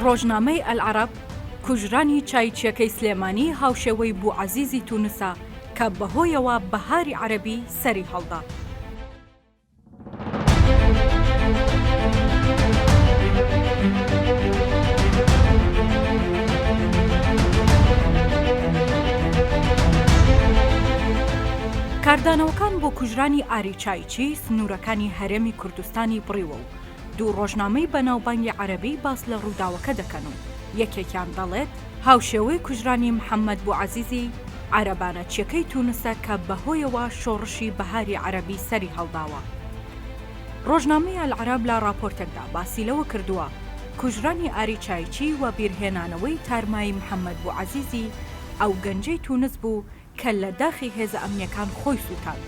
ڕۆژنامەی ئەلعەرەب، کوژرانی چایچیەکەی سلێمانی هاوشێوەی بوعەزیزی تونسە کە بەهۆیەوە بەهاری عەرەبی سەری هەڵدا. کاردانەوەکان بۆ کوژرانی ئاری چایچی سنوورەکانی هەرێمی کوردستانی بڕیوە و دوو ڕۆژنامەی بەناوبانگی عەرەبی باس لە ڕووداوەکە دەکەن و یەکێکیان دەڵێت، هاوشێوەی کوژرانی محەمەد بوعەزیزی عەرەبانەچیەکەی تونسە کە بەهۆیەوە شۆڕشی بەهاری عەرەبی سەری هەڵداوە. ڕۆژنامەی ئەلعەرەب لە ڕاپۆرتێکدا باسی لەوە کردووە، کوژرانی ئاری چایچی وەبیرهێنانەوەی تارمایی محەمەد بوعەزیزی ئەو گەنجەی تونس بوو کە لە داخی هێزە ئەمنیەکان خۆی سووتاند،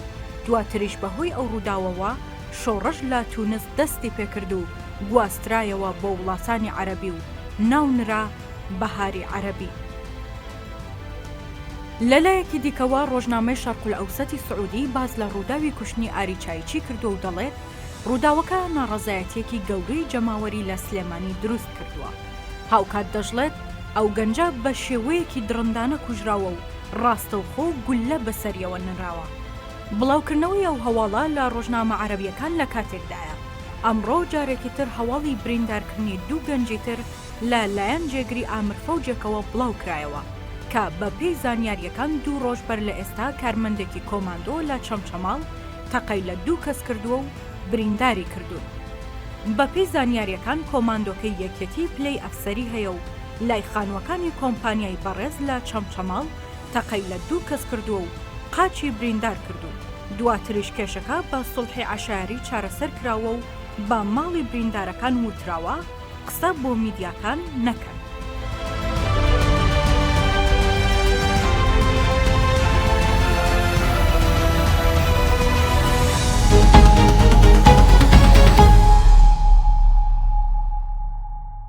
دواتریش بەهۆی ئەو ڕووداوەوە شۆڕش لە تونس دەستی پێکرد و گواسترایەوە بۆ وڵاتانی عەرەبی و ناونرا بەهاری عەرەبی. لەلایەکی دیکەوە ڕۆژنامەی شەرقولئەوسەتی سعودی باس لە ڕووداوی کوشتنی ئاری چایچی کردووە و دەڵێت، ڕووداوەکە ناڕەزایەتییەکی گەورەی جەماوەری لە سلێمانی دروست کردووە. هاوکات دەشڵێت، ئەو گەنجە بە شێوەیەکی دڕندانە کوژراوە و ڕاستەوخۆ گوللە بەسەریەوە نراوە. بڵاوکردنەوەی ئەو هەواڵە لە ڕۆژنامە عەرەبییەکان لە کاتێکدایە، ئەمڕۆ جارێکی تر هەواڵی بریندارکردنی دوو گەنجی تر لە لایەن جێگری ئامر فەوجێکەوە بڵاوکرایەوە، کە بە پێی زانیارییەکان دوو ڕۆژ بەر لە ئێستا کارمەندێکی کۆماندۆ لە چەمچەماڵ تەقەی لە دوو کەس کردووە و برینداری کردوون. بەپێی زانیارییەکان کۆماندۆکەی یەکێتی پلەی ئەفسەری هەیە و لای خانووەکانی کۆمپانیای بەڕێز لە چەمچەماڵ تەقەی لە دوو کەس کردووە و قاچی بریندار کردوون، دواتریش کێشەکە بە سوڵحی عەشایەری چارەسەر کراوە و بە ماڵی بریندارەکان وتراوە قسە بۆ میدیاکان نەکەن.